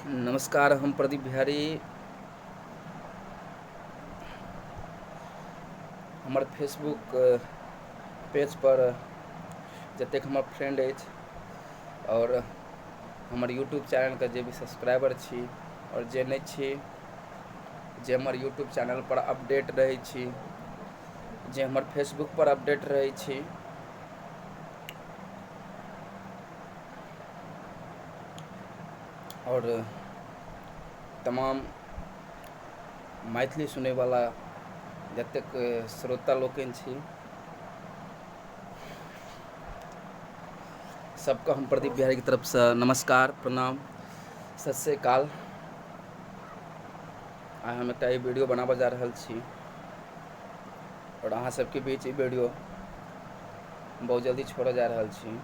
नमस्कार, हम प्रदीप बिहारी। हमर फेसबुक पेजपर जतेक हमर फ्रेंड अछि आओर हमर यूट्यूब चैनलके जे भी सब्सक्राइबर छी आओर जे नहि छी, जे हमर यूट्यूब चैनलपर अपडेट रहै छी, जे हमर फेसबुकपर अपडेट रहै छी, आओर तमाम मैथिली सुनैवला जतेक श्रोता लोकनि छी, सबके हम प्रदीप बिहारीके तरफसँ नमस्कार, प्रणाम, सत श्री अकाल। आइ हम एकटा ई वीडियो बनाबऽ जा रहल छी आओर अहाँ सबके बीच ई वीडियो बहुत जल्दी छोड़ऽ जा रहल छी।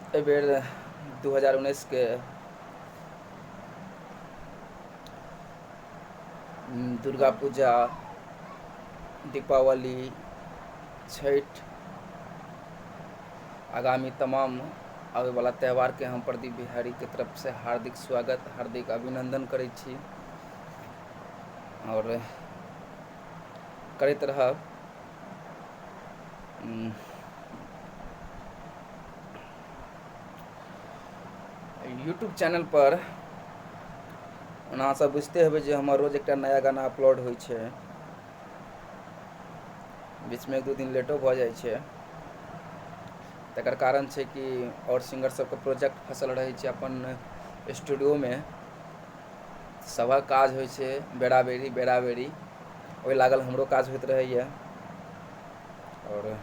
एहिबेर 2019के दुर्गा पूजा, दीपावली, छठि, आगामी तमाम आबैवला त्यौहारके हम प्रदीप बिहारीके तरफसँ हार्दिक स्वागत, हार्दिक अभिनन्दन करै छी आओर करैत रहब। यूट्यूब चैनलपर ओना अहाँ सब बुझिते हेबै जे हमर रोज एकटा नया गाना अपलोड होइ छै, बीचमे एक दू दिन लेटो भऽ जाइ छै। तकर कारण छै कि आओर सिंगर सबके प्रोजेक्ट फसल रहै छै अपन स्टूडियोमे, सभक काज होइ छै बेरा बेरी बेरा बेरी, ओहि लागल हमरो काज होइत रहैए। आओर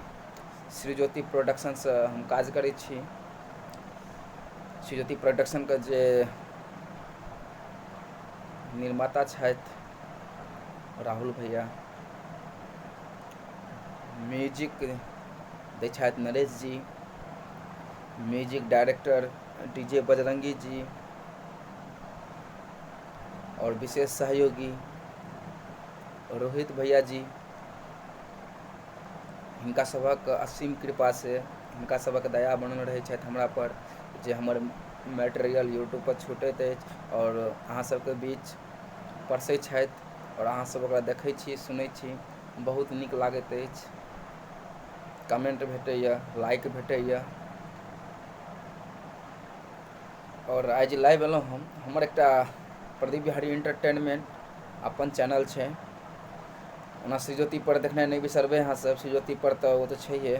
श्री ज्योति प्रोडक्शनसँ हम काज करै छी। श्री ज्योति प्रोडक्शनके जे निर्माता छथि राहुल भैया, म्यूजिक दै छथि Naresh ji, music director D J Bajrangi ji आओर विशेष सहयोगी रोहित भैया जी, हिनका सभक असीम कृपासँ हिनका सभक दया बनल रहै छथि हमरा पर जे हमर मेटेरियल यूट्यूबपर छूटैत अछि आओर अहाँ सबके बीच परसै छथि आओर अहाँ सब ओकरा देखै छी, सुनै छी, बहुत नीक लागैत अछि। कमेंट भेटैए, लाइक भेटैए। आओर आइ जे लाइव एलहुँ हम, हमर एकटा प्रदीप बिहारी एंटरटेनमेंट अपन चैनल छै। ओना श्री ज्योति पर देखनाइ नहि बिसरबै अहाँ सब, श्री ज्योति पर तऽ ओ तऽ छैहे,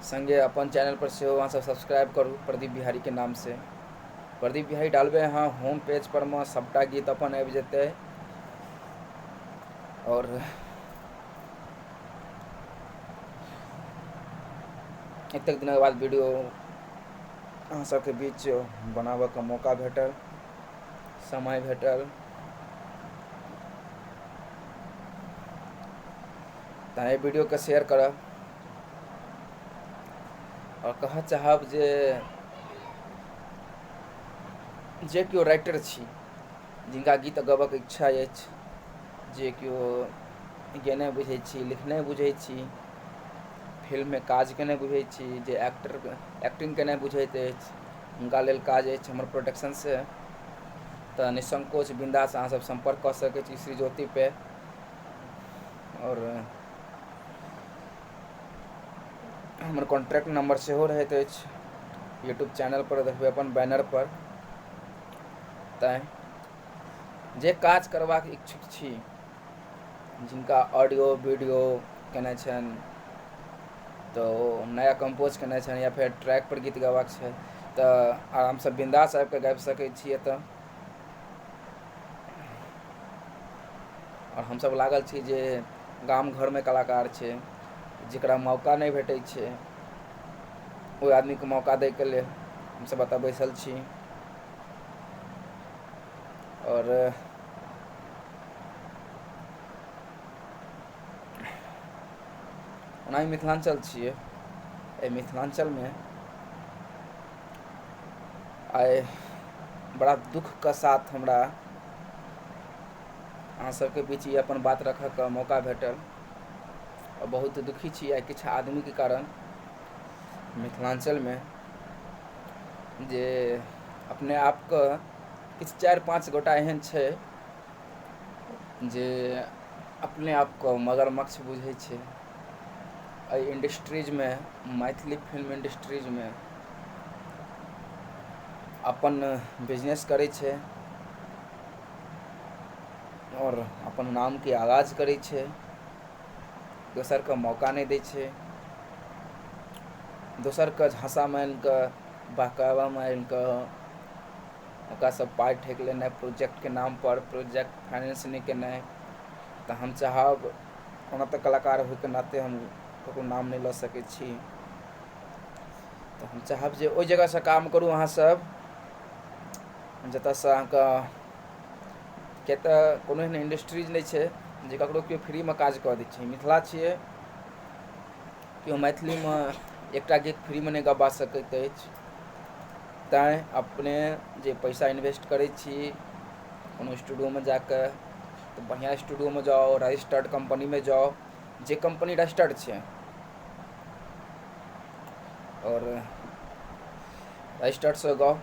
सङ्गे अपन चैनल पर सेहो अहाँ सब सब्सक्राइब करू प्रदीप बिहारीके नामसँ। प्रदीप बिहारी डालबै अहाँ होम पेज पर मे सबटा गीत अपन आबि जेतै। आओर एतेक दिनक बाद वीडियो अहाँ सबके बीच बनाबऽके मौका भेटल, समय भेटल, तऽ एहि वीडियोके शेयर करब आओर कहऽ चाहब जे जे केओ राइटर छी, जिनका गीत गाबऽके इच्छा अछि, जे केओ गेनाइ बुझै छी, लिखनाइ बुझै छी, फिल्ममे काज केनाइ बुझै छी, जे एक्टर एक्टिंग केनाइ बुझैत अछि, हुनका लेल काज अछि हमर प्रोडक्शनसँ। तऽ निःसंकोच बिन्दास अहाँ सब सम्पर्क कऽ सकै छी श्री ज्योति पे। आओर हमर कॉन्ट्रैक्ट नंबर सेहो रहैत अछि यूट्यूब चैनल पर देखबै अपन बैनर पर। तैँ जे काज करबाक इच्छुक छी, जिनका ऑडियो वीडियो केनाइ छनि, तऽ ओ नया कम्पोज केनाइ छनि या फेर ट्रैक पर गीत गयबाक छै, तऽ आरामसँ बिन्दास आबिकऽ गाबि सकै छी एतऽ। आओर हमसब लागल छी जे गाम घरमे कलाकार छै जकरा मौका नहि भेटै छै, ओहि आदमीके मौका दैके लेल हमसब एतऽ बैसल छी। आओर ओना ई मिथिलाञ्चल छियै, एहि मिथिलाञ्चलमे आइ बड़ा दुःखके साथ हमरा अहाँ सबके बीच ई अपन बात रखऽके मौका भेटल आओर बहुत दुखी छी आइ किछु आदमीके कारण मिथिलाञ्चलमे जे अपने आपके किछु चारि पाँच गोटा एहन छै जे अपने आपके मगरमच्छ बुझै छै। एहि इण्डस्ट्रीजमे, मैथिली फिल्म इण्डस्ट्रीजमे अपन बिजनेस करै छै आओर अपन नामके आगाज करै छै, दोसरके मौका नहि दै छै, दोसरके झाँसामे आनि कऽ, बहकावामे आनि कऽ ओकरासँ पाइ ठकि लेनाइ प्रोजेक्टके नामपर, प्रोजेक्ट फाइनेंस नहि केनाइ। तऽ हम चाहब, ओना तऽ कलाकार होइके नाते हम ककरो नाम नहि लऽ सकै छी, तऽ हम चाहब जे ओहि जगहसँ काम करू अहाँसभ जतयसँ अहाँके, किएक तऽ कोनो एहन इण्डस्ट्रीज नहि छै जे ककरो केओ फ्रीमे काज कऽ दै छै। मिथिला छियै, केओ मैथिलीमे एकटा गीत फ्रीमे नहि गबा सकैत अछि। तैँ अपने जे पैसा इन्वेस्ट करै छी कोनो स्टूडियोमे जा कऽ, तऽ बढ़िआँ स्टूडियोमे जाउ, रजिस्टर्ड कम्पनीमे जाउ, जे कम्पनी रजिस्टर्ड छै, आओर रजिस्टर्डसँ गाउ।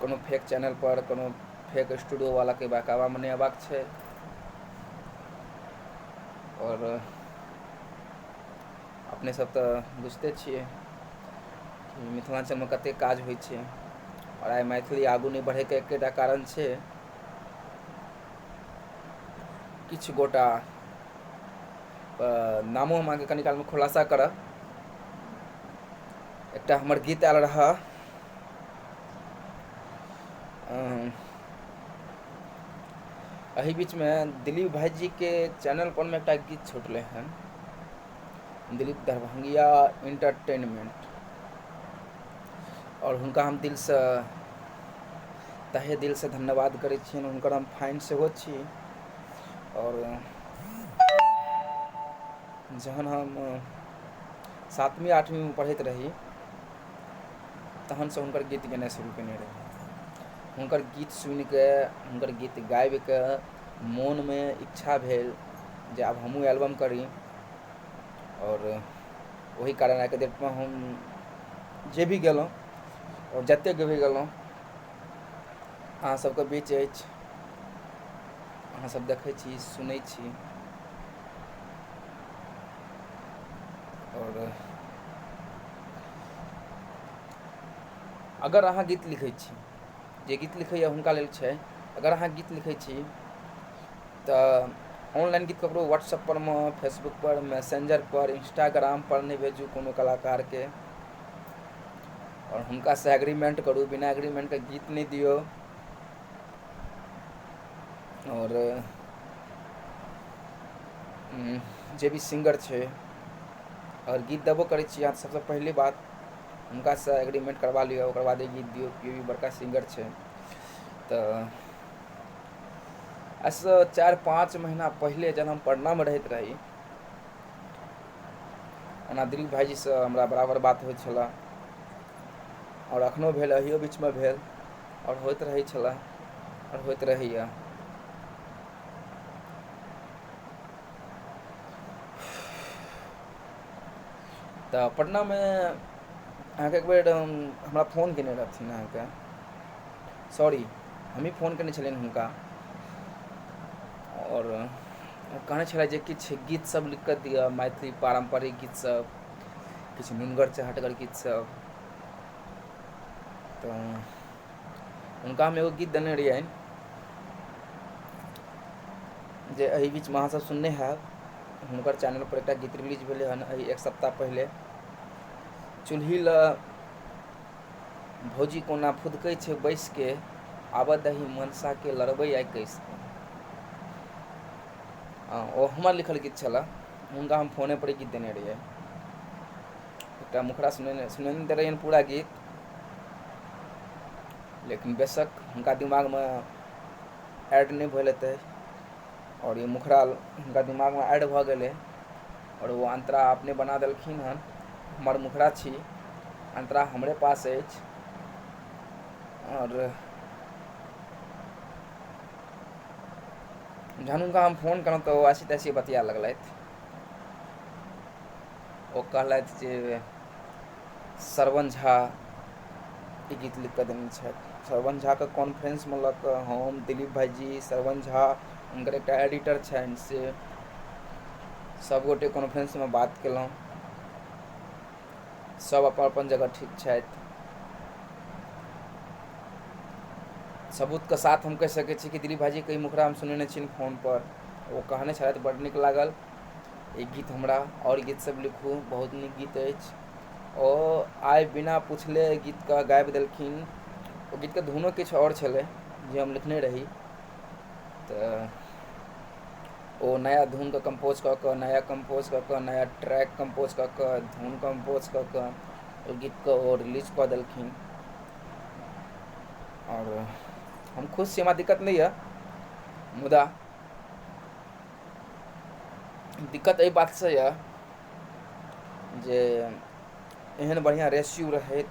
कोनो फेक चैनलपर, कोनो फेक स्टूडियोवलाके बहकावामे नहि अयबाक छै। आओर अपने सब तऽ बुझिते छियै कि मिथिलाञ्चलमे कतेक काज होइ छै, आओर आइ मैथिली आगू नहि बढ़ैके एकेटा कारण छै, किछु गोटा, नामो हम अहाँके कनि कालमे खुलासा करब। एकटा हमर गीत आयल रहए एहि बीचमे, दिलीप भाइजीके चैनल पर मे एकटा गीत छुटलै हन, दिलीप दरभंगिया इंटरटेनमेंट, आओर हुनका हम दिलसँ, तहे दिलसँ धन्यवाद करै छियनि। हुनकर हम फैन सेहो छी। आओर जहन हम सातवीं आठवींमे पढ़ैत रही, तहनसँ हुनकर गीत गेनाइ शुरू केने रही। हुनकर गीत सुनिके, हुनकर गीत गाबिके मोनमे इच्छा भेल जे आब हमहूँ एल्बम करी। आओर ओहि कारण आइके डेटमे हम जे भी गेलहुँ आओर जतेक भी गेलहुँ, अहाँ सबके बीच अछि, अहाँ सब देखै छी, सुनै छी। आओर अगर अहाँ गीत लिखै छी, जे गीत लिखैए हुनका लेल छै, अगर अहाँ गीत लिखै छी तऽ ऑनलाइन गीत ककरो व्हाट्सएप पर मे, फेसबुक पर, मैसेंजर पर, इंस्टाग्राम पर नहि भेजू कोनो कलाकारके, आओर हुनकासँ एग्रीमेंट करू। बिना एग्रीमेंटके गीत नहि दियौ। आओर जे भी सिंगर छै आओर गीत देबो करै छी अहाँ, सबसँ पहिले बात हुनकासँ एग्रीमेंट करबा लिअ, ओकर बादे गीत दियौ, केओ भी बड़का सिंगर छै। तऽ आइसँ 4-5 महीना पहिले जहन हम पटनामे रहैत रही, ओना दिलीप भाइजीसँ हमरा बराबर बात होइत छलए, आओर एखनो भेल, अहियो बीचमे भेल, आओर होइत रहै छलए, आओर होइत रहैए। तऽ पटनामे अहाँके एक बेर हमरा फोन केने रहथिन अहाँके, सॉरी, हमही फोन केने छलियनि हुनका, आओर कहने छलै जे किछु गीत सब लिखि कऽ दिअ, मैथिली पारम्परिक गीत सब, किछु नुनगर चहटगर गीत सब। तऽ हुनका हम एगो गीत देने रहियनि जे एहि बीचमे अहाँ सब सुनने हैब। हुनकर चैनल पर एकटा गीत रिलीज भेलै हन एहि एक सप्ताह पहिले, चूल्ही लऽ भौजी कोना फुदकै छै बैसके, आबऽ दही मनसाके लड़बै आइ कसके। ओ हमर लिखल गीत छलए, हुनका हम फोने पर गीत देने रहियै। एकटा मुखड़ा सुनेने सुनेने तऽ रहियनि पूरा गीत, लेकिन बेशक हुनका दिमागमे ऐड नहि भेल हेतै, आओर ई मुखड़ा हुनका दिमागमे ऐड भऽ गेलै, आओर ओ अन्तरा अपने बना देलखिन हन। हमर मुखड़ा छी, अन्तरा हमरे पास अछि। आओर जहन हुनका हम फोन केलहुँ तऽ ओ आसी तासी बतिया लगलथि। ओ कहलथि जे श्रवण झा ई गीत लिखि कऽ देने छथि। श्रवण झाके कॉन्फ्रेंसमे लऽ कऽ हम, दिलीप भाइजी, श्रवण झा, हुनकर एकटा एडिटर छनि से सभगोटे कॉन्फ्रेंसमे बात केलहुँ। सभ अपन अपन जगह ठीक छथि। सबूतके साथ हम कहि सकै छी कि दिलीप भाइजीके ई मुखड़ा हम सुनेने छियनि फोनपर। ओ कहने छलथि बड्ड नीक लागल ई गीत हमरा, आओर गीतसभ लिखू, बहुत नीक गीत अछि। ओ आइ बिना पुछले एहि गीतके गाबि देलखिन। ओ गीतके धुनो किछु आओर छलै जे हम लिखने रही, तऽ ओ नया धुनके कम्पोज कऽ कऽ, नया कम्पोज कऽ कऽ, नया ट्रैक कम्पोज कऽ कऽ, धुन कम्पोज कऽ कऽ ओहि गीतके ओ रिलीज कऽ देलखिन। आओर हम खुश छी, हमरा दिक्कत नहि यऽ। मुदा दिक्कत एहि बातसँ यऽ जे एहन बढ़िआँ रेस्यू रहैत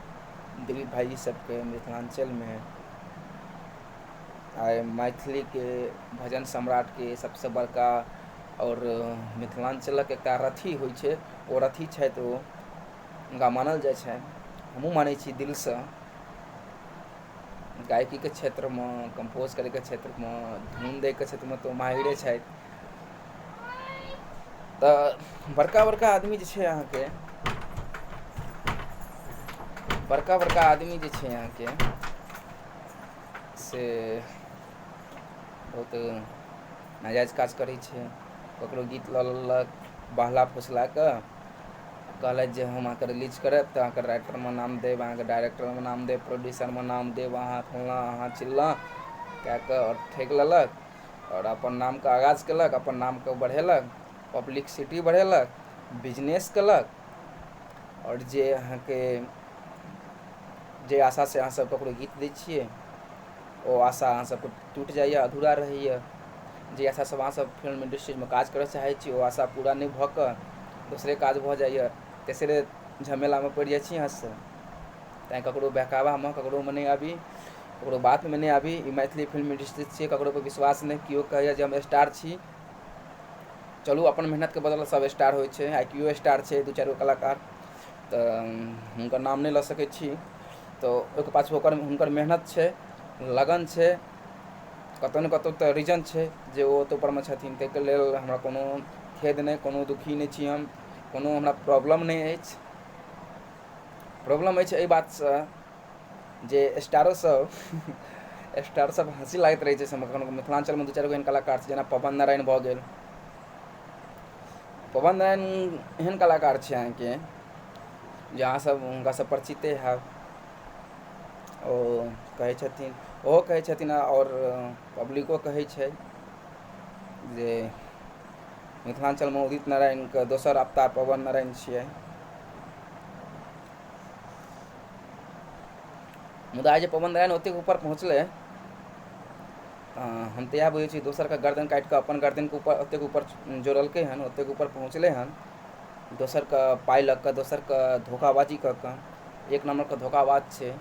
दिलीप भाइजी सबके मिथिलाञ्चलमे आइ मैथिलीके भजन सम्राटके सबसँ बड़का आओर मिथिलाञ्चलक एकटा रथी होइ छै, ओ रथी छथि, ओ हुनका मानल जाइ छनि, हमहूँ मानै छी दिलसँ। गायकीके क्षेत्रमे, कम्पोज करैके क्षेत्रमे, धुन दैके क्षेत्रमे तऽ ओ माहिरे छथि। तऽ बड़का बड़का आदमी जे छै अहाँके, बड़का बड़का आदमी जे छै अहाँके से बहुत नाजायज काज करै छै। ककरो गीत लऽ लेलक बहला फुसला कऽ, कहलथि जे हम अहाँके रिलीज करब तऽ अहाँके राइटरमे नाम देब, अहाँके डायरेक्टरमे नाम देब, प्रोड्यूसरमे नाम देब, अहाँ फल्लाँ अहाँ चिल्लाँ कए कऽ आओर ठकि लेलक आओर अपन नामके आगाज केलक, अपन नामके बढ़ेलक, पब्लिकसिटी बढ़ेलक, बिजनेस केलक। आओर जे अहाँके जे आशासँ अहाँसभ ककरो गीत दै छियै ओ आशा अहाँ सबके टूटि जाइए, अधूरा रहैए। जे आशासँ अहाँसभ फिल्म इंडस्ट्रीमे काज करऽ चाहै छी ओ आशा पूरा नहि भऽ कऽ दोसरे काज भऽ जाइए, तेसरे झमेलामे पड़ि जाइ छी अहाँसभ। तैँ ककरो बहकावामे ककरोमे नहि आबी, ककरो बातमे नहि आबी। ई मैथिली फिल्म इंडस्ट्री छियै, ककरोपर विश्वास नहि। केओ कहैए जे हम स्टार छी, चलू अपन मेहनतके बदौलत सभ स्टार होइ छै। आइ केओ स्टार छै दू चारि गो कलाकार, तऽ हुनकर नाम नहि लऽ सकै छी, तऽ ओहिके पाछू ओकर हुनकर मेहनत छै, लगन छै, कतहु ने कतहु तऽ रीजन छै जे ओ ओतेक ऊपरमे छथिन। ताहिके लेल हमरा कोनो खेद नहि, कोनो दुखी नहि छी हम, कोनो हमरा प्रॉब्लम नहि अछि। प्रॉब्लम अछि एहि बातसँ जे स्टारोसभ स्टारसभ हँसी लागैत रहै छै कखनो मिथिलाञ्चलमे दू चारि गो एहन कलाकार छै, जेना पवन नारायण भऽ गेल। पवन नारायण एहन कलाकार छै अहाँके जे अहाँसभ हुनकासँ परिचिते हैब। ओ कहै छथिन, ओहो कहै छथिन आओर पब्लिको कहै छै जे मिथिलाञ्चलमे उदित नारायणके दोसर अवतार पवन नारायण छियै। मुदा जे पवन नारायण ओतेक ऊपर पहुँचलै, हम तऽ इएह बुझै छी दोसरके गर्दन काटि कऽ अपन गर्दनके ऊपर ओतेक ऊपर जोड़लकै हन, ओतेक ऊपर पहुँचलै हन दोसरके पाइ लऽ कऽ, दोसरके धोखाबाजी कऽ कऽ। एक नम्बरके धोखाबाज छै।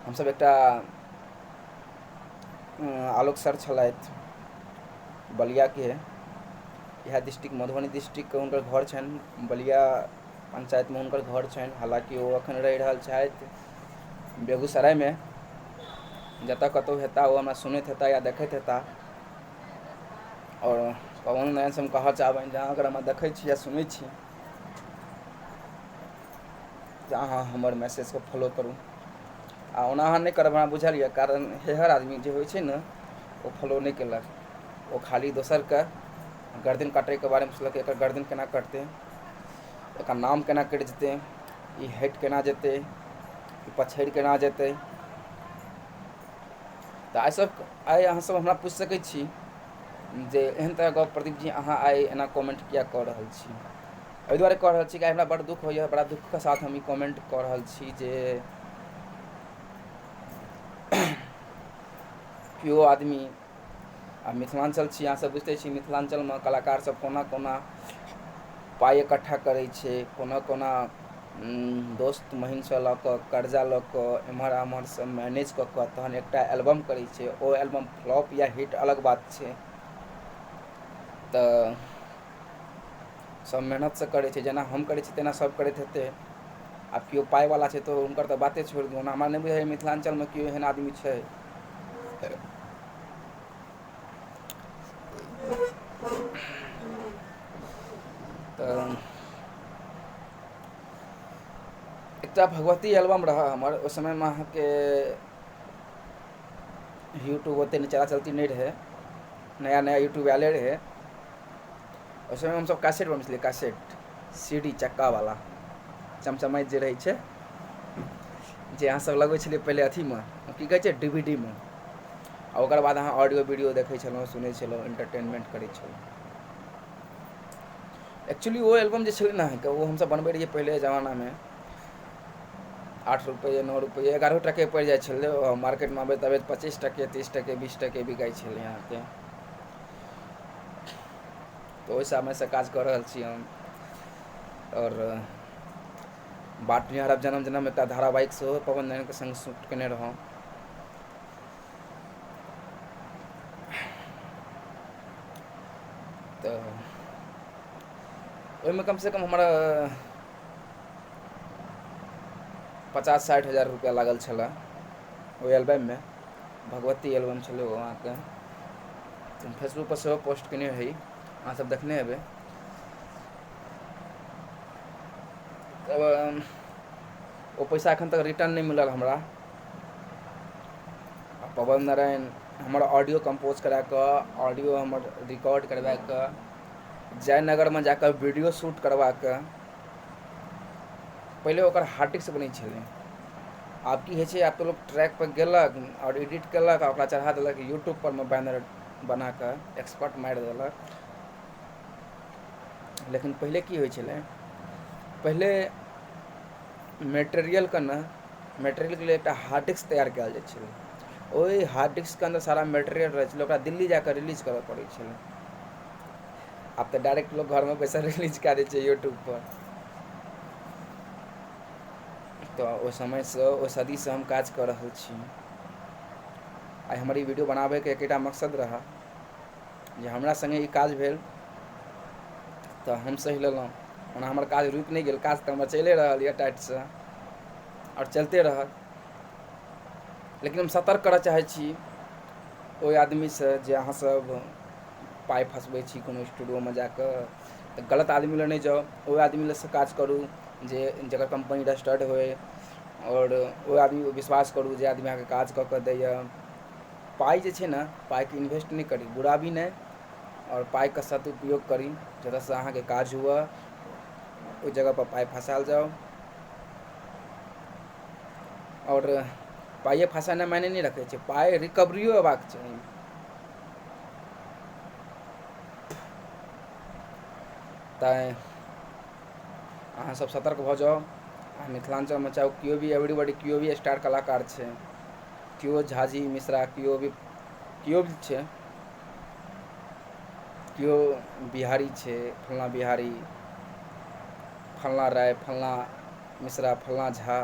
हमसभ एकटा आलोक सर छलथि बलियाके, इएह डिस्ट्रिक्ट मधुबनी डिस्ट्रिक्टके हुनकर घर छनि, बलिया पञ्चायतमे हुनकर घर छनि। हालाँकि ओ एखन रहि रहल छथि बेगूसरायमे। जतऽ कतहु हेता ओ हमरा सुनैत हेता या देखैत हेता। आओर पवन नारायणसँ हम कहऽ चाहबनि जे अहाँ अगर हमरा देखै छी या सुनै छी तऽ अहाँ हमर मैसेजके फॉलो करू। आ ओना अहाँ नहि करब हमरा बुझल यऽ, कारण हेहर आदमी जे होइ छै ने ओ फॉलो नहि केलक, ओ खाली दोसरके गर्दन काटैके बारेमे सोचलक, एकर गर्दन केना कटतै, एकर नाम केना कटि जेतै, ई हटि केना जेतै, ई पछड़ि केना जेतै। तऽ आइ सब आइ अहाँसभ हमरा पूछि सकै छी जे एहन तरहक गप प्रदीप जी अहाँ आइ एना कमेंट किया कऽ रहल छी। एहि दुआरे कऽ रहल छी कि आइ हमरा बड़ दुःख होइए, बड़ा दुःखके साथ हम ई कमेंट कऽ रहल छी जे केओ आदमी आ मिथिलाञ्चल छी, अहाँसभ बुझिते छी मिथिलाञ्चलमे कलाकारसभ कोना कोना पाइ इकट्ठा करै छै, कोना कोना दोस्त महीमसँ लऽ कऽ कर्जा लऽ कऽ एम्हर आम्हरसँ मैनेज कऽ कऽ तहन एकटा एल्बम करै छै। ओ एल्बम फ्लॉप या हिट अलग बात छै। तऽ सब मेहनतसँ करै छै, जेना हम करै छी तेना सब करैत हेतै। आब केओ पाइवला छै तऽ हुनकर तऽ बाते छोड़ि दियौ। ओना हमरा नहि बुझाइए मिथिलाञ्चलमे केओ एहन आदमी छै। तऽ एकटा भगवती एल्बम रहए हमर। ओहि समयमे अहाँके यूट्यूब ओतेक नहि चला चलती नहि रहै, नया नया यूट्यूब आयले रहै। ओहि समयमे हमसभ कैसेट बनबै छलियै, कैसेट सी डी चक्कावला चमचमाइत जे रहै छै, जे अहाँसभ लगबै छलियै पहिले अथीमे, की कहै छै, डी वी डी मे। आ ओकर बाद अहाँ ऑडियो वीडियो देखै छलहुँ, सुनै छलहुँ, एंटरटेनमेंट करै छलहुँ। एक्चुअली ओ एल्बम जे छलै ने अहाँके, ओ हमसभ बनबै रहियै पहिले जमानामे। 8 रुपैए, 9 रुपैए, 11 टके पड़ि जाइ छलै। मार्केटमे अबैत अबैत 25 टके, 30 टके, 20 टके बिकाइ छलै अहाँके। तऽ ओहि समयसँ काज कऽ रहल छी हम। आओर बाट निहारब जनम जनम एकटा धारावाहिक सेहो पवन नारायणके सङ्ग शूट केने रहौँ। तऽ ओहिमे कमसँ कम हमरा 50-60 हजार रुपैआ लागल छलए ओहि एल्बममे। भगवती एल्बम छलै ओ अहाँके। हम फेसबुकपर सेहो पोस्ट केने रही, अहाँसभ देखने हेबै। तब ओ पैसा एखन तक रिटर्न नहि मिलल हमरा। आ पवन नारायण हमर ऑडियो कम्पोज करा कऽ, ऑडियो हमर रिकॉर्ड करवा कऽ, जयनगरमे जा कऽ वीडियो शूट करवा कऽ, पहिले ओकर हार्ड डिस्क बनै छलै। आब की होइ छै, आब तऽ लोक ट्रैकपर गेलक आओर एडिट केलक आ ओकरा चढ़ा देलक यूट्यूबपर मे, बैनर बना कऽ एक्सपर्ट मारि देलक। लेकिन पहिले की होइ छलै, पहिले मेटेरियलके ने, मेटेरियलके लेल एकटा हार्ड डिस्क तैयार कयल जाइ छलै। ओहि हार्ड डिस्कके अन्दर सारा मेटेरियल रहै छलै, ओकरा दिल्ली जा कऽ रिलीज करऽ पड़ै छलै। आब तऽ डायरेक्ट लोक घरमे बैसल रिलीज कए दै छै यूट्यूबपर। तऽ ओहि समयसँ, ओहि सदीसँ हम काज कऽ रहल छी। आइ हमर ई वीडियो बनाबैके एकेटा मकसद रहए जे हमरा सङ्गे ई काज भेल तऽ हम सहि लेलहुँ। ओना हमर काज रुकि नहि गेल, काज तऽ हमर चलिए रहल यऽ टाइटसँ आओर चलिते रहत। लेकिन हम सतर्क करऽ चाहै छी ओहि आदमीसँ जे अहाँसभ पाइ फँसबै छी कोनो स्टूडियोमे जाकऽ, तऽ गलत आदमी लग नहि जाउ। ओहि आदमी लगसँ काज करू जे जकर कम्पनी रजिस्टर्ड होइ, आओर ओहि आदमीपर विश्वास करू जे आदमी अहाँके काज कऽ कऽ दैए। पाइ जे छै ने, पाइके इन्वेस्ट नहि करी, बुराबी नहि, आओर पाइके सदुपयोग करी जतऽसँ अहाँके काज हुअए ओहि जगहपर पाइ फँसायल जाउ। आओर पाइए फँसेनाइ मायने नहि रखै छै, पाइ रिकवरियो अयबाक चाही। तैँ अहाँसभ सतर्क भऽ जाउ। आ मिथिलाञ्चलमे चाहे केओ भी एवरीबॉडी, केओ भी स्टार कलाकार छै, केओ झाजी मिश्रा, केओ भी छै, केओ बिहारी छै, फल्लाँ बिहारी, फल्लाँ राय, फल्लाँ मिश्रा, फल्लाँ झा,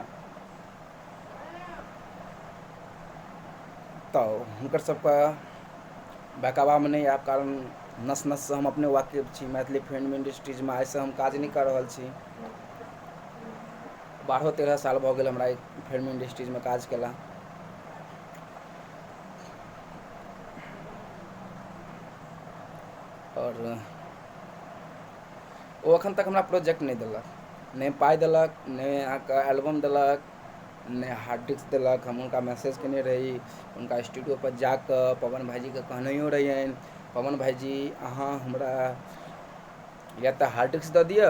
तऽ हुनकर सबके बहकावामे नहि आयब। कारण नस नससँ हम अपने वाकिफ छी। मैथिली फिल्म इंडस्ट्रीजमे आइसँ हम काज नहि कऽ रहल छी, 12-13 साल भऽ गेल हमरा फिल्म इंडस्ट्रीजमे काज केला। आओर ओ एखन तक हमरा प्रोजेक्ट नहि देलक, नहि पाइ देलक, नहि अहाँके एल्बम देलक, नहि हार्ड डिस्क देलक। हम हुनका मैसेज केने रही, हुनका स्टूडियोपर जाकऽ पवन भाइजीके कहनैयो रहियनि, पवन भाइजी अहाँ हमरा या तऽ हार्ड डिस्क दऽ दिअ,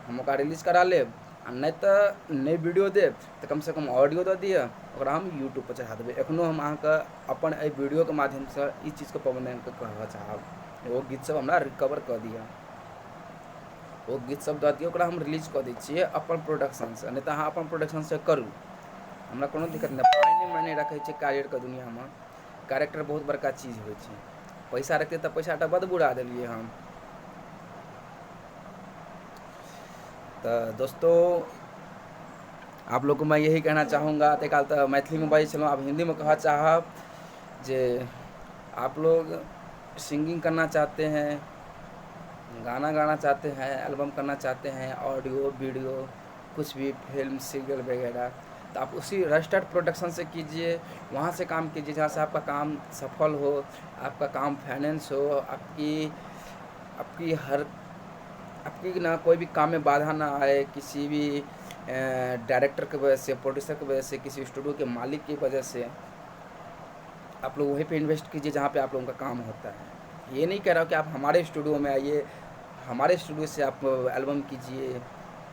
हम ओकरा रिलीज करा लेब, आ नहि तऽ नहि वीडियो देब तऽ कमसँ कम ऑडियो दऽ दिअ, ओकरा हम यूट्यूबपर चढ़ा देबै। एखनो हम अहाँके अपन एहि वीडियोके माध्यमसँ ई चीजके पवन नारायणके कहऽ चाहब, ओ गीतसभ हमरा रिकवर कऽ दिअ, ओ गीतसभ दऽ दिअ, ओकरा हम रिलीज कऽ दै छियै अपन प्रोडक्शनसँ। नहि तऽ अहाँ अपन प्रोडक्शनसँ करू, हमरा कोनो दिक्कत नहि। पाइ नहि मायने रखै छै कैरियरके दुनिआँमे, कैरेक्टर बहुत बड़का चीज होइ छै। पैसा रखतै तऽ पैसा तऽ बड बुरा देलियै हम। तऽ दोस्तो आप लोग को मैं यही कहना चाहूँगा। एतेक काल तऽ मैथिलीमे बजै छलहुँ, आब हिन्दीमे कहऽ चाहब जे आप लोग सिंगिंग करना चाहते हैं, गाना गाना चाहते हैं, एल्बम करना चाहते हैं, ऑडियो वीडियो कुछ भी फिल्म सीरियल वगैरह, तो आप उसी रजिस्टर्ड प्रोडक्शन से कीजिए, वहाँ से काम कीजिए जहाँ से आपका काम सफल हो, आपका काम फाइनेंस हो, आपकी आपकी हर आपकी ना कोई भी काम में बाधा ना आए, किसी भी डायरेक्टर के वजह से, प्रोड्यूसर के वजह से, किसी स्टूडियो के मालिक की वजह से। आप लोग वहीं पे इन्वेस्ट कीजिए जहाँ पे आप लोगों का काम होता है। ये नहीं कह रहा हूँ कि आप हमारे स्टूडियो में आइए, हमारे स्टूडियो से आप एल्बम कीजिए,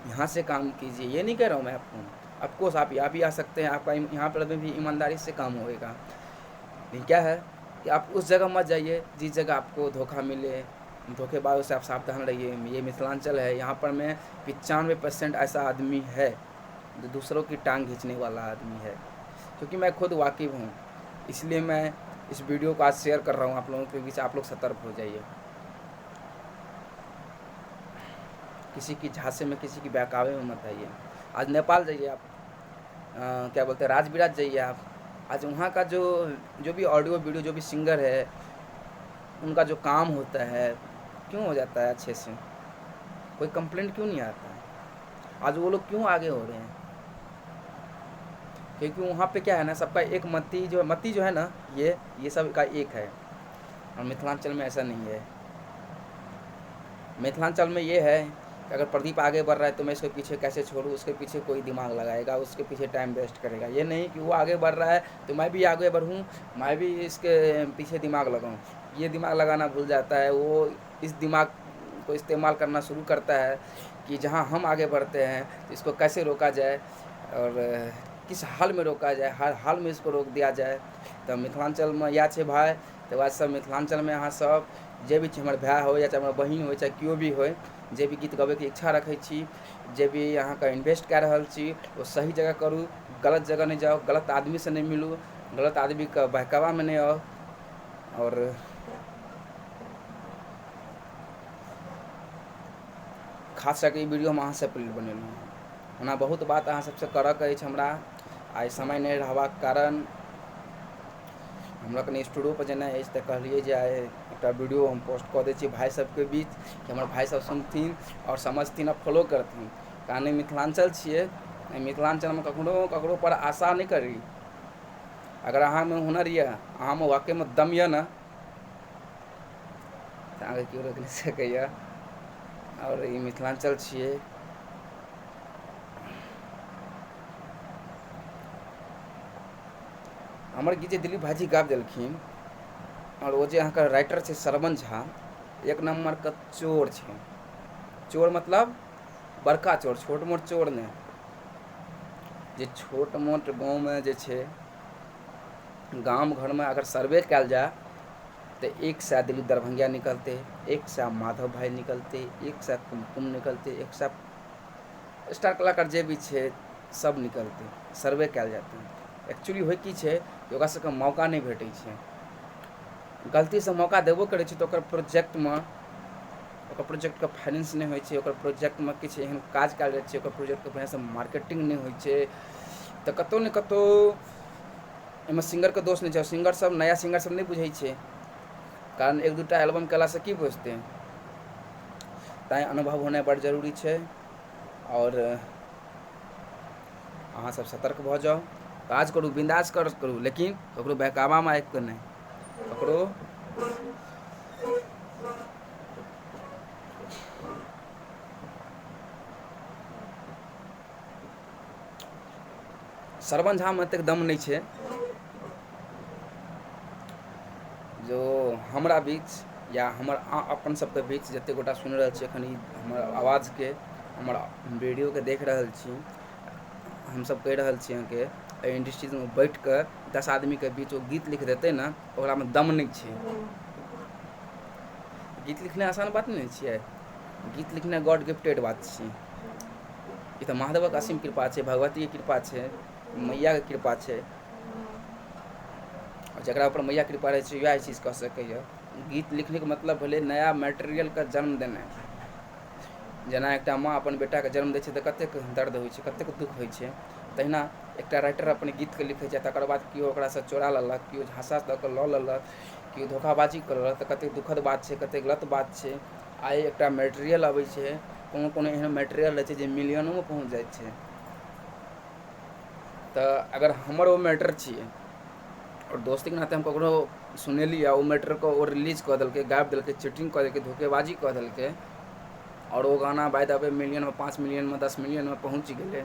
यहाँ से काम कीजिए, ये नहीं कह रहा हूँ मैं आपको। ऑफकोर्स आप यहाँ भी आ सकते हैं, आपका यहाँ पर भी ईमानदारी से काम होएगा। लेकिन क्या है कि आप उस जगह मत जाइए जिस जगह आपको धोखा मिले, धोखेबाजों से आप सावधान रहिए। ये मिथिलांचल है, यहाँ पर मैं 95% ऐसा आदमी है जो दूसरों की टांग खींचने वाला आदमी है, क्योंकि मैं खुद वाकिफ़ हूँ, इसलिए मैं इस वीडियो को आज शेयर कर रहा हूँ आप लोगों के बीच। आप लोग सतर्क हो जाइए, किसी की झांसे में, किसी की बहकावे में मत आइए। आज नेपाल जाइए आप, क्या बोलते हैं, राजविराज जाइए आप, आज वहाँ का जो जो भी ऑडियो वीडियो जो भी सिंगर है उनका जो काम होता है क्यों हो जाता है अच्छे से, कोई कंप्लेंट क्यों नहीं आता है? आज वो लोग क्यों आगे हो रहे हैं? क्योंकि वहाँ पे क्या है ना, सबका एक मति जो मति जो है ना, ये सब का एक है। और मिथिलांचल में ऐसा नहीं है। मिथिलांचल में ये है कि अगर प्रदीप आगे बढ़ रहा है तो मैं इसके पीछे कैसे छोड़ूँ, उसके पीछे कोई दिमाग लगाएगा, उसके पीछे टाइम वेस्ट करेगा। ये नहीं कि वो आगे बढ़ रहा है तो मैं भी आगे बढ़ूँ, मैं भी इसके पीछे दिमाग लगाऊँ। ये दिमाग लगाना भूल जाता है, वो इस दिमाग को इस्तेमाल करना शुरू करता है कि जहाँ हम आगे बढ़ते हैं तो इसको कैसे रोका जाए और किस हाल में रोका जाए, हर हाल में इसको रोक दिया जाए। तऽ मिथिलाञ्चलमे इएह छै भाय। तकर बाद सब मिथिलाञ्चलमे अहाँ सब जे भी छै, हमर भाय होइ या चाहे हमर बहिन होइ, चाहे केओ भी होइ, जे भी गीत गबैके इच्छा रखै छी, जे भी अहाँके इन्वेस्ट कए रहल छी, ओ सही जगह करू, गलत जगह नहि जाउ, गलत आदमीसँ नहि मिलू, गलत आदमीके बहकावामे नहि आउ। आओर खास कए कऽ ई वीडियो हम अहाँ सबके लेल बनेलहुँ हँ। ओना बहुत बात अहाँ सबसँ करऽके अछि हमरा, आइ समय नहि रहबाक कारण हमरा कनि स्टूडियोपर जेनाइ अछि, तऽ कहलियै जे आइ एकटा वीडियो हम पोस्ट कऽ दै छी भाय सबके बीच कि हमर भाय सब सुनथिन आओर समझथिन आओर फॉलो करथिन। कारण ई मिथिलाञ्चल छियै, एहि मिथिलाञ्चलमे कखनो ककरो पर आशा नहि करी। अगर अहाँमे हुनर यऽ, अहाँमे वाकईमे दम यऽ ने, तऽ अहाँके केओ रोकि नहि सकैए। आओर ई मिथिलाञ्चल छियै। हमर गीत जे दिलीप भाइजी गाबि देलखिन, आओर ओ जे अहाँके राइटर छै श्रवण झा, एक नम्बरके चोर छै। चोर मतलब बड़का चोर, छोट मोट चोर नहि। जे छोट मोट गाँवमे जे छै, गाम घरमे अगर सर्वे कयल जाय तऽ 100 दिलीप दरभंगिया निकलतै, 100 माधव भाइ निकलतै, 100 कुमकुम निकलतै, 100 स्टार कलाकार जे भी छै सब निकलतै, सर्वे कयल जेतै। एक्चुअली होइ की छै कि ओकरा सबके मौका नहि भेटै छै। गलतीसँ मौका देबो करै छै तऽ ओकर प्रोजेक्टमे, ओकर प्रोजेक्टके फाइनेंस नहि होइ छै, ओकर प्रोजेक्टमे किछु एहन काज कयल जाइ छै, ओकर प्रोजेक्टके बढ़िआँसँ मार्केटिंग नहि होइ छै। तऽ कतहु ने कतहु एहिमे सिंगरके दोष नहि छै। सिंगर सब, नया सिंगर सब नहि बुझै छै, कारण एक दूटा एल्बम कयलासँ की बुझतै। तैँ अनुभव होनाइ बड्ड जरूरी छै। आओर अहाँ सब सतर्क भऽ जाउ, काज करू, बिन्दास करू, लेकिन ककरो बहकावामे आबि कऽ नहि, ककरो श्रवण झामे एतेक दम नहि छै जो हमरा बीच या हमर अपन सबके बीच जतेक गोटा सुनि रहल छी एखन ई हमर आवाजके, हमर वीडियोके देख रहल छी, हमसब कहि रहल छी अहाँके एहि इंडस्ट्रीजमे बैठि कऽ 10 आदमीके बीच ओ गीत लिख देतै ने, ओकरामे दम नहि छै। गीत लिखनाइ आसान बात नहि छियै, गीत लिखनाइ गॉड गिफ्टेड बात छियै। ई तऽ महादेवक असीम कृपा छै, भगवतीके कृपा छै, मैयाके कृपा छै। आओर जकरा ऊपर मैया कृपा रहै छै वएह ई चीज कऽ सकैए। गीत लिखनेके मतलब भेलै नया मेटेरियलके जन्म देनाइ। जेना एकटा माँ अपन बेटाके जन्म दै छै तऽ कतेक दर्द होइ छै, कतेक दुःख होइ छै, तहिना एकटा राइटर अपन गीतके लिखै छै, तकर बाद केओ ओकरासँ चोरा लेलक, केओ झाँसा दऽ कऽ लऽ लेलक, केओ धोखाबाजी कऽ लेलक, तऽ कतेक दुखद बात छै, कतेक गलत बात छै। आइ एकटा मेटेरियल अबै छै, कोनो कोनो एहन मेटेरियल रहै छै जे मिलियनोमे पहुँच जाइ छै। तऽ अगर हमर ओ मैटर छियै आओर दोस्तीके नाते हम ककरो सुनेलियै आ ओ मैटरके ओ रिलीज कऽ देलकै, गाबि देलकै, चीटिंग कऽ देलकै, धोखेबाजी कऽ देलकै, आओर ओ गाना बाय the way मिलियनमे, 5 मिलियनमे, 10 मिलियनमे पहुँच गेलै,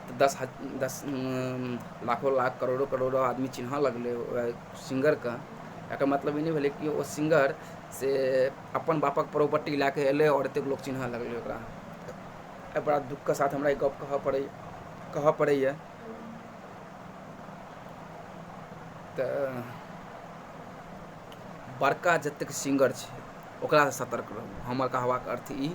तऽ दस दस लाखो लाख करोड़ो करोड़ो आदमी चिन्हऽ लगलै ओहि सिंगरके। एकर मतलब ई नहि भेलै कि ओ सिंगर से अपन बापक प्रॉपर्टी लए कऽ एलै आओर एतेक लोक चिन्हऽ लगलै ओकरा। बड़ा दुःखके साथ हमरा ई गप कहऽ पड़ैए। तऽ बड़का जतेक सिंगर छै, ओकरासँ सतर्क रहू। हमर कहबाक अर्थ ई,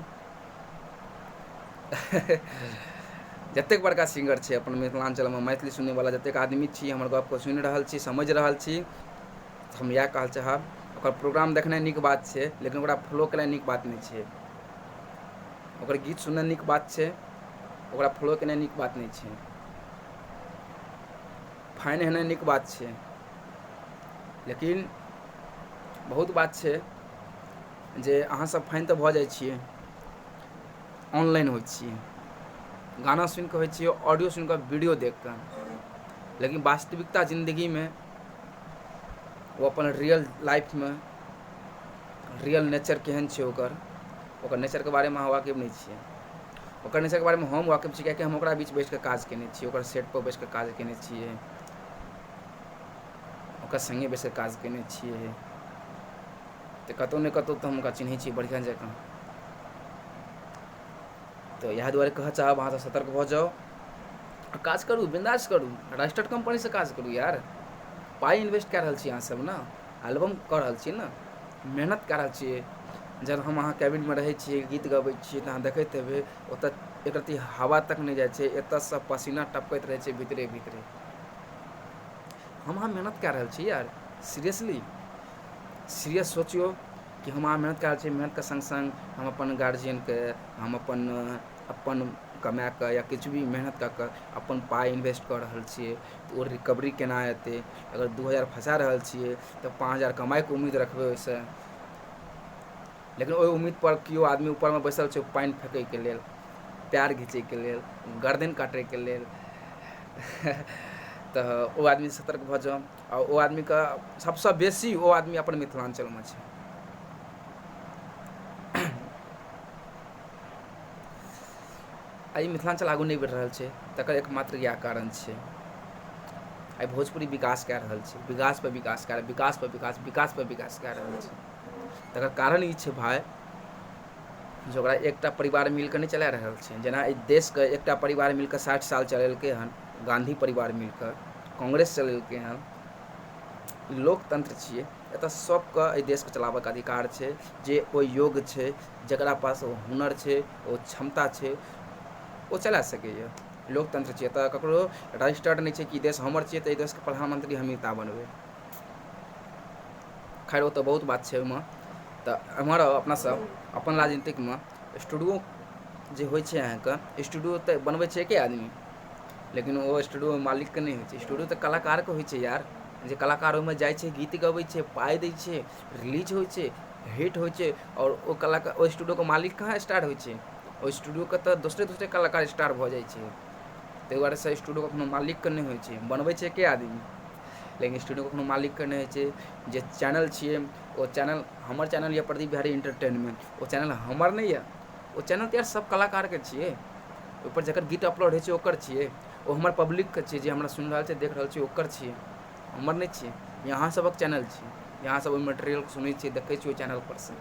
जतेक बड़का सिंगर छै अपन मिथिलाञ्चलमे, मैथिली सुनैवला जतेक आदमी छी, हमर गपके सुनि रहल छी, समझि रहल छी, हम इएह कहल चाहब, ओकर प्रोग्राम देखनाइ नीक बात छै, लेकिन ओकरा फॉलो केनाइ नीक बात नहि छै। ओकर गीत सुननाइ नीक बात छै, ओकरा फॉलो केनाइ नीक बात नहि छै। फैन हेनाइ नीक बात छै, लेकिन बहुत बात छै जे अहाँसभ फैन तऽ भऽ जाइ छियै, ऑनलाइन होइ छियै, गाना सुनि कऽ होइ छियै, ऑडियो सुनि कऽ, वीडियो देख कऽ, लेकिन वास्तविकता जिन्दगीमे ओ अपन रियल लाइफमे रियल नेचर केहन छै ओकर, ओकर नेचरके बारेमे अहाँ वाकिफ नहि छियै। ओकर नेचरके बारेमे हम वाकिफ छी, किएकि हम ओकरा बीच बैठ कऽ काज कयने छियै, ओकर सेटपर बैस कऽ काज कयने छियै, ओकर सङ्गे बैस कऽ काज कयने छियै। तऽ कतहु ने कतहु तऽ हम ओकरा चिन्है छियै बढ़िआँ जकाँ। तऽ इएह दुआरे कहऽ चाहब, अहाँसभ सतर्क भऽ जाउ आ काज करू, बिन्दास करू, रजिस्टर्ड कम्पनीसँ काज करू। यार, पाइ इन्वेस्ट कए रहल छी अहाँसभ ने, एल्बम कऽ रहल छियै ने, मेहनत कए रहल छियै। जब हम अहाँ कैबिनमे रहै छियै, गीत गबै छियै, तऽ अहाँ देखैत हेबै, ओतऽ एक रत्ती हवा तक नहि जाइ छै। एतऽसँ पसीना टपकैत रहै छै भीतरे भीतरे। हम अहाँ मेहनत कए रहल छी यार। सीरियसली, सीरियस सोचियौ कि हम अहाँ मेहनत कए रहल छी। मेहनतके सङ्ग सङ्ग हम अपन गार्जियनके, हम अपन अपन कमाए कऽ या किछु भी मेहनत कऽ कऽ अपन पाइ इन्वेस्ट कऽ रहल छियै, तऽ ओ रिकवरी केना हेतै? अगर 2000 फँसा रहल छियै, तऽ 5000 कमाइके उम्मीद रखबै ओहिसँ। लेकिन ओहि उम्मीदपर केओ आदमी ऊपरमे बैसल छै, पानि फेकैके लेल, पएर घिचैके लेल, गर्दन काटैके लेल। तऽ ओ आदमी सतर्क भऽ जाउ। आ ओ आदमीके सबसँ बेसी ओ आदमी अपन मिथिलाञ्चलमे छै। आइ मिथिलाञ्चल आगू नहि बढ़ि रहल छै, तकर एकमात्र इएह कारण छै। आइ भोजपुरी विकास कए रहल छै, विकास पर विकास कए, विकास पर विकास, विकास पर विकास कए रहल छै। तकर कारण ई छै भाय, जे ओकरा एकटा परिवार मिलके नहि चला रहल छै। जेना एहि देशके एकटा परिवार मिलके 60 साल चलेलकै हन, गाँधी परिवार मिलके, कांग्रेस चलेलकै हन। ई लोकतन्त्र छियै। एतऽ सबके एहि देशके चलाबऽके अधिकार छै। जे ओहि योग्य छै, जकरा पास ओ हुनर छै, ओ क्षमता छै, ओ चला सकैए। लोकतन्त्र छियै। एतऽ ककरो रजिस्टर्ड नहि छै कि देश हमर छियै, तऽ एहि देशके प्रधानमन्त्री हमही टा बनबै। खैर, ओ तऽ बहुत बात छै ओहिमे। तऽ एम्हर अपना सब अपन राजनीतिकमे स्टूडियो जे होइ छै अहाँके, स्टूडियो तऽ बनबै छै एके आदमी, लेकिन ओ स्टूडियो मालिकके नहि होइ छै। स्टूडियो तऽ कलाकारके होइ छै यार। जे कलाकार ओहिमे जाइ छै, गीत गबै छै, पाइ दै छै, रिलीज होइ छै, हिट होइ छै, आओर ओ कलाकार, ओहि स्टूडियोके मालिक कहाँ स्टार होइ छै? ओहि स्टूडियोके तऽ दोसरे दोसरे कलाकार स्टार भऽ जाइ छै। ताहि दुआरे से स्टूडियो कखनो मालिकके नहि होइ छै। बनबै छै एके आदमी, लेकिन स्टूडियो कखनो मालिकके नहि होइ छै। जे चैनल छियै, ओ चैनल हमर चैनल यऽ, प्रदीप बिहारी एंटरटेनमेंट, ओ चैनल हमर नहि यऽ। ओ चैनल तऽ यार सब कलाकारके छियै। ओहिपर जकर गीत अपलोड होइ छै, ओकर छियै। ओ हमर पब्लिकके छियै, जे हमरा सुनि रहल छै, देख रहल छै, ओकर छियै, हमर नहि छियै। ई अहाँ सभक चैनल छियै। अहाँ सब ओहि मटेरियलके सुनै छियै, देखै छियै ओहि चैनल पर से।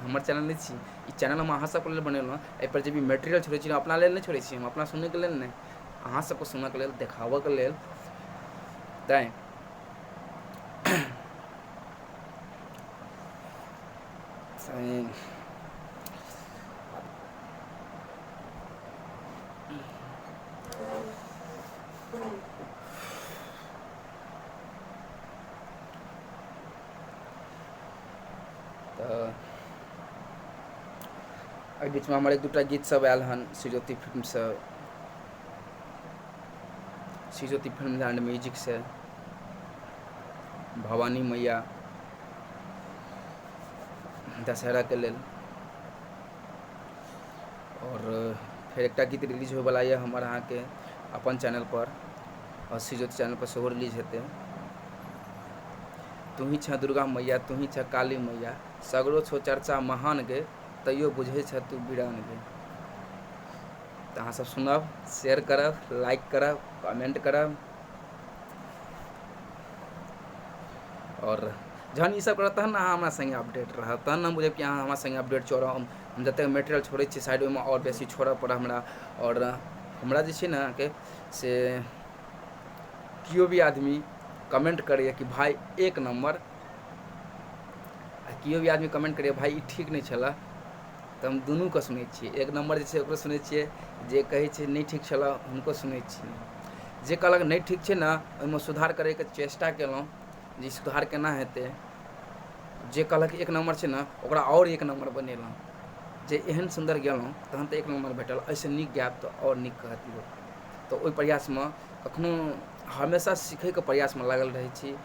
हमर चैनल नहि छियै ई। चैनल हम अहाँ सबके लेल बनेलहुँ। एहिपर जे भी मटेरियल छोड़ै छी, अपना लेल नहि छोड़ै छी। हम अपना सुनैके लेल नहि, अहाँ सबके सुनऽके लेल, देखाबऽके लेल। तैँ तऽ एहि बीचमे हमर एक दूटा गीत सब आयल हन श्रीज्योति फिल्मसँ। श्री ज्योति फिल्म एंड म्यूजिकसँ भवानी मैया दशहराके लेल। आओर फेर एकटा गीत रिलीज होइवला यऽ हमर अहाँके अपन चैनलपर, आओर श्री ज्योति चैनलपर सेहो रिलीज हेतै। तूही छह दुर्गा मैया, तूही छह काली मैया, सगरो छौ चर्चा महान गे, तैयो बुझै छह तू वीरान गे। तऽ अहाँसभ सुनब, शेयर करब, लाइक करब, कमेंट करब। आओर जहन ईसभ करब तहन ने अहाँ हमरा सङ्गे अपडेट रहब, तहन ने हम बुझब कि अहाँ हमरा सङ्गे अपडेट छी। आओर हम जतेक मेटेरियल छोड़ै छियै साइड, ओहिमे आओर बेसी छोड़ऽ पड़त हमरा। आओर हमरा जे छै ने अहाँके से केओ भी आदमी कमेंट करैए कि भाय एक नम्बर, आ केओ भी आदमी कमेंट करैए भाय ई ठीक नहि छलऽ, तऽ हम दुनूके सुनै छियै। एक नम्बर जे छै ओकरो सुनै छियै, जे कहै छै नहि ठीक छलऽ हुनको सुनै छियै, जे कहलक नहि ठीक छै ने ओहिमे सुधार करैके चेष्टा केलहुँ जे सुधार केना हेतै। जे कहलक एक नम्बर छै ने ओकरा आओर एक नम्बर बनेलहुँ, जे एहन सुन्दर गेलहुँ तहन तऽ एक नम्बर भेटल, एहिसँ नीक गायब तऽ आओर नीक कहत लोक। तऽ ओहि प्रयासमे कखनो हमेशा सीखैके प्रयासमे लागल रहै छी।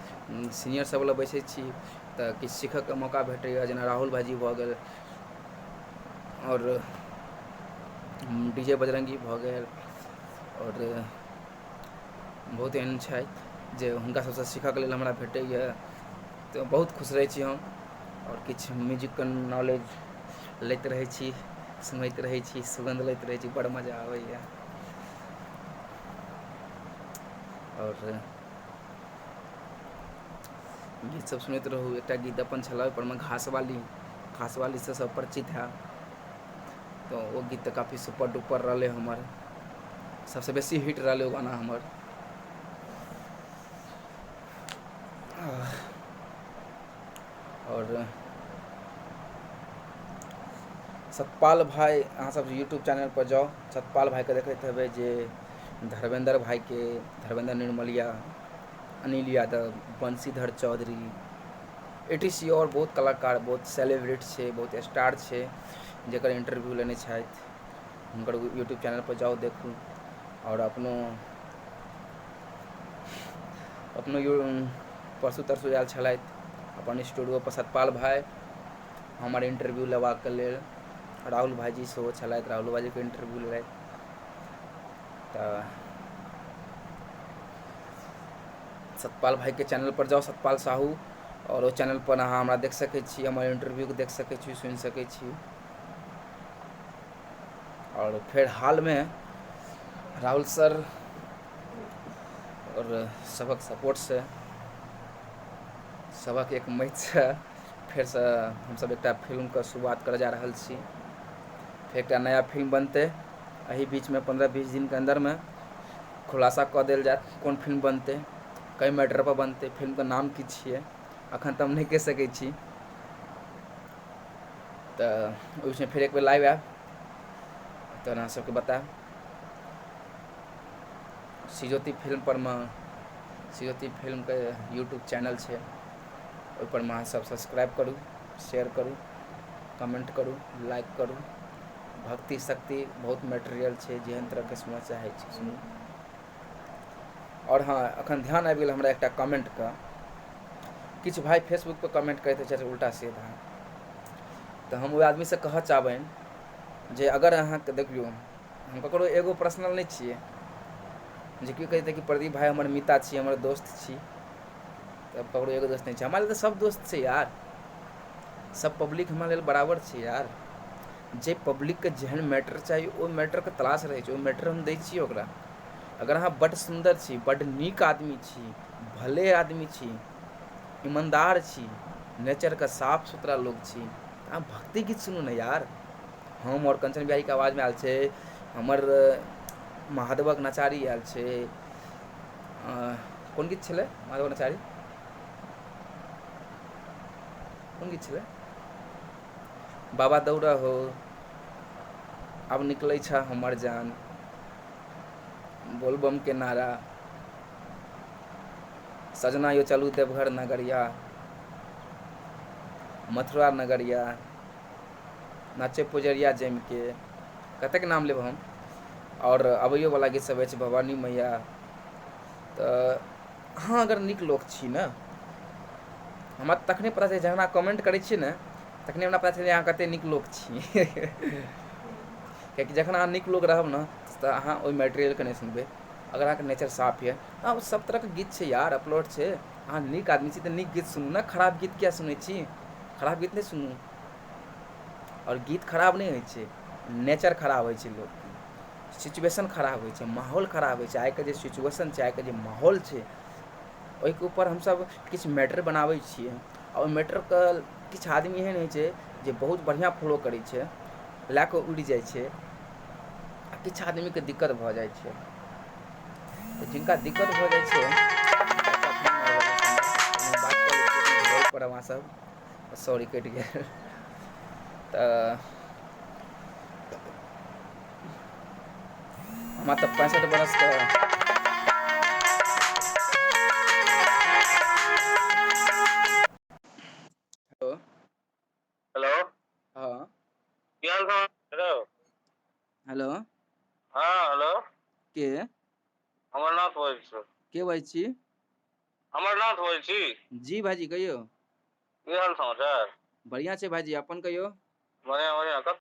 सीनियर सब लग बैसै छी तऽ किछु सीखऽके मौका भेटैए, जेना राहुल भाइजी भऽ गेल, आओर डी जे बजरङ्गी भऽ गेल, आओर बहुत एहन छथि जे हुनका सबसँ सीखऽके लेल हमरा भेटैए। तऽ बहुत खुश रहै छी हम। आओर किछु म्यूजिकके नॉलेज लैत रहै छी, सुनैत रहै छी, सुगन्ध लैत रहै छी, बड़ मजा आबैए। आओर गीत सब सुनैत रहू। एकटा गीत अपन छलए ओहिपर मे घासवाली, घासवालीसँ सब परिचित हैब, तऽ ओ गीत तऽ काफी सुपर डुपर रहलै हमर, सबसँ बेसी हिट रहलै ओ गाना हमर। आओर सतपाल भाइ, अहाँसभ यूट्यूब चैनलपर जाउ, सतपाल भाइके देखैत हेबै जे धर्मेन्द्र भाइके, Dharmendra Nirmaliya, Anil Yadav, Banshidhar Chaudhary, A T C, आओर बहुत कलाकार, बहुत सेलिब्रिटी छै, बहुत स्टार छै जकर इंटरव्यू लेने छथि। हुनकर यूट्यूब चैनलपर जाउ, देखू। आओर अपनो अपनो यू परसू तरसू आयल छलथि अपन स्टूडियोपर सतपाल भाइ हमर इंटरव्यू लेबाक लेल, राहुल भाइजी सेहो छलथि, राहुल भाइजीके इंटरव्यू लेलथि। तऽ सतपाल भाइके चैनलपर जाउ, सतपाल साहू, आओर ओ चैनलपर अहाँ हमरा देख सकै छी, हमर इंटरव्यूके देख सकै छी, सुनि सकै छी। आओर फेर हालमे राहुल सर आओर सभक सपोर्टसँ, सभक एक मैचसँ फेरसँ हमसभ एकटा फिल्मके शुरुआत करऽ जा रहल छी। फेर एकटा नया फिल्म बनतै एहि बीचमे, 15-20 दिनके अन्दरमे खुलासा कऽ देल जायत कोन फिल्म बनतै, कै मैटरपर बनतै, फिल्मके नाम की छियै, एखन तऽ हम नहि कहि सकै छी। तऽ ओहि बीचमे फेर एक बेर लाइव आयब, तहन अहाँ सबके बतायब। श्री फिल्म पर मे, श्री फिल्मके यूट्यूब चैनल छै, ओहिपर मे अहाँ सब सब्सक्राइब करू, शेयर करू, कमेंट करू, लाइक करू। भक्ति शक्ति बहुत मटेरियल छै, जेहन तरहके सुनऽ चाहै छी सुनू। आओर हँ, एखन ध्यान आबि गेल हमरा एकटा कमेंटके, किछु भाइ फेसबुकपर कमेंट करैत रहै छथि उल्टा सीधा, तऽ हम ओहि आदमीसँ कहऽ चाहबनि जे अगर अहाँके देखियौ, हम ककरो एगो पर्सनल नहि छियै जे केओ कहितै कि प्रदीप भाइ हमर मिता छी, हमर दोस्त छी, तऽ ककरो एगो दोस्त नहि छै। हमरा लेल तऽ सब दोस्त छै यार, सब पब्लिक हमरा लेल बराबर छै यार। जे पब्लिकके जेहन मैटर चाही ओहि मैटरके तलाश रहै छै, ओ मैटर हम दै छियै ओकरा। अगर अहाँ बड्ड सुन्दर छी, बड्ड नीक आदमी छी, भले आदमी छी, ईमानदार छी, नेचरके साफ सुथरा लोक छी, तऽ अहाँ भक्ति गीत सुनू ने यार। हम आओर कंचन बिहारीके आवाजमे आयल छै हमर महादेवक नचारी आयल छै, कोन गीत छलै महादेवक नचारी, कोन गीत छलै, बाबा दौड़ऽ हो, आब निकलै छह हमर जान, बोलबम के नारा, सजना यो चलू देवघर नगरिया, मथुरा नगरिया, नाचे पुजरिया जमिके, कतेक नाम लेब हम। आओर अबैयोवला गीत सब अछि भवानी मैया, तऽ अहाँ अगर नीक लोक छी ने, हमरा तखने पता चलै, जखन अहाँ कमेंट करै छियै ने, तखने हमरा पता चलै अहाँ कतेक नीक लोक छी। किएकि जखन अहाँ नीक लोक रहब ने, तऽ अहाँ ओहि मेटेरियलके नहि सुनबै। अगर अहाँके नेचर साफ यऽ, आब सब तरहके गीत छै यार, अपलोड छै। अहाँ नीक आदमी छी तऽ नीक गीत सुनू ने, खराब गीत किएक सुनै छी? खराब गीत नहि सुनू। आओर गीत खराब नहि होइ छै, नेचर खराब होइ छै लोकके, सिचुएशन खराब होइ छै, माहौल खराब होइ छै। आइके जे सिचुएशन छै, आइके जे माहौल छै, ओहिके ऊपर हमसभ किछु मैटर बनाबै छियै आ ओहि मैटरके किछु आदमी एहन होइ छै जे बहुत बढ़िआँ फॉलो करै छै, लए कऽ उड़ि जाइ छै आ किछु आदमीके दिक्कत भऽ जाइ छै। तऽ जिनका दिक्कत भऽ जाइ छै, बात कऽ लै छियै पर अहाँसभ। सॉरी, कटि गेल। तऽ हमरा तऽ 65 बरसके। हेलो। हेलो। हँ। की हाल समाचार? हेलो। हेलो। हँ, हेलो। के? अमरनाथ बजै छी। के बाजै छी? अमरनाथ बजै छी। जी भाइजी, कहियौ। की हाल समाचार? बढ़िआँ छै भाइजी, अपन कहियौ। बढ़िआँ बढ़िआँ, कतऽ